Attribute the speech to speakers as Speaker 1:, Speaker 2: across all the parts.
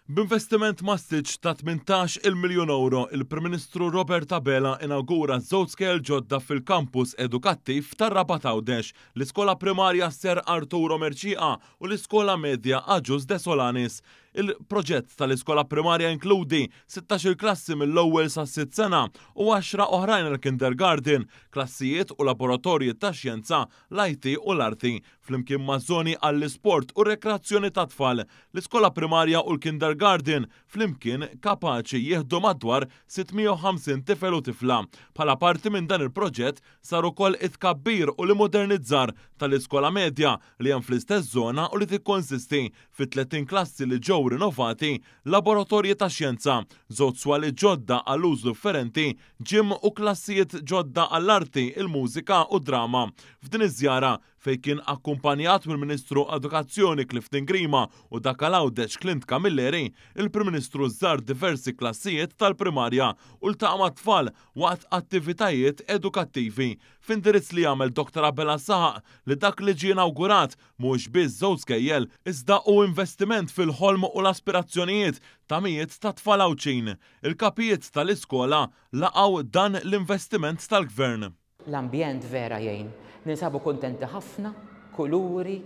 Speaker 1: B'investiment massiċ ta' 18-il miljun ewro, il-Prim Ministru Robert Abela inawgura żewġ skejjel ġodda fil-kampus edukattiv tar-Rabat Għawdex, l-Iskola Primarja Sir Arturo Mercieca u l-Iskola Medja Agius de Solanis. Il-proġett tal-iskola primarja jinkludi 16-il klassi mill-ewwel sas-sitt sena u għaxra oħrajn għall-kindergarten, klassijiet u laboratorji tax-xjenza, l-IT u l-arti, flimkien ma' żoni għall-isport u r-rekreazzjoni tat-tfal. L-iskola primarja u l-kindergarten flimkien kapaċi jieħdu madwar 650 tifel u tifla. Bħala parti minn dan il-proġett sar ukoll it-tkabbir u l-immodernizzar tal-iskola medja li hemm fl-istess żona u li tikkonsisti fi 30 klassi li ġew rinnovati, laboratorji ta' xjenza, żewġ swali ġodda għal użu differenti, gym u klassijiet ġodda għall-arti, il-mużika u drama. F'din iż-żjara, fejn kien akkumpanjat mill-Ministru Edukazzjoni Clifton Grima u dak għal Għawdex Clint Camilleri, il-Prim Ministru żar diversi klassijiet tal-primarja u ltaqa' mat-tfal waqt attivitajiet edukattivi. F'indirizz li għamel Dr Abela saħaq li dak li ġie inawgurat mhuwiex biss żewġ skejjel iżda hu investiment fil-ħolm u l-aspirazzjonijiet ta' mijiet ta' tfal Għawdxin. Il-kapijiet tal-iskola laqgħu dan l-investiment tal-Gvern.
Speaker 2: L-ambjent vera jgħin. Ninsabu kuntenti ħafna, kuluri,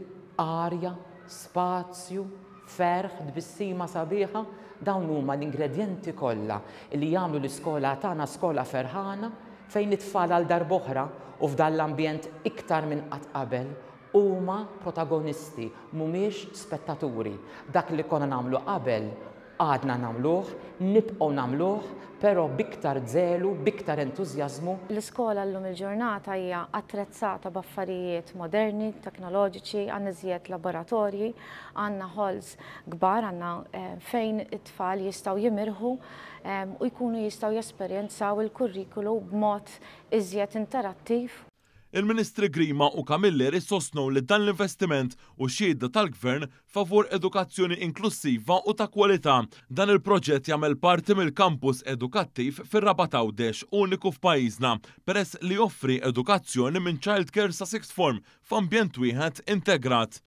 Speaker 2: arja, spazju, ferħ, tbissima sabiħa, dawn huma l-ingredjenti kollha li jagħmlu l-iskola tagħna skola ferħana fejn it-tfal għal darb'oħra u f'dan l-ambjent iktar minn qatt qabel huma protagonisti, mhumiex spettaturi. Dak li konna nagħmlu qabel għadna nagħmluh, nibqgħu nagħmluh, però b'iktar żelu, b'iktar entużjażmu.
Speaker 3: L-iskola llum il-ġurnata hija attrezzata b'affarijiet moderni, teknoloġiċi, għandna iżjed laboratorji, għandna halls kbar, għandna fejn it-tfal jistgħu jimirħu u jkunu jistgħu jesperjenzaw il-kurrikulu b'mod iżjed interattiv.
Speaker 1: Il-Ministri Grima u Camilleri sostnew li dan l-investiment hu xhieda tal-Gvern favur edukazzjoni inklussiva u ta' kwalità. Dan il-proġett jagħmel parti mill-kampus edukattiv fir-Rabat Għawdex, uniku f'pajjiżna, peress li joffri edukazzjoni minn childcare sa sixth form f'ambjent wieħed integrat.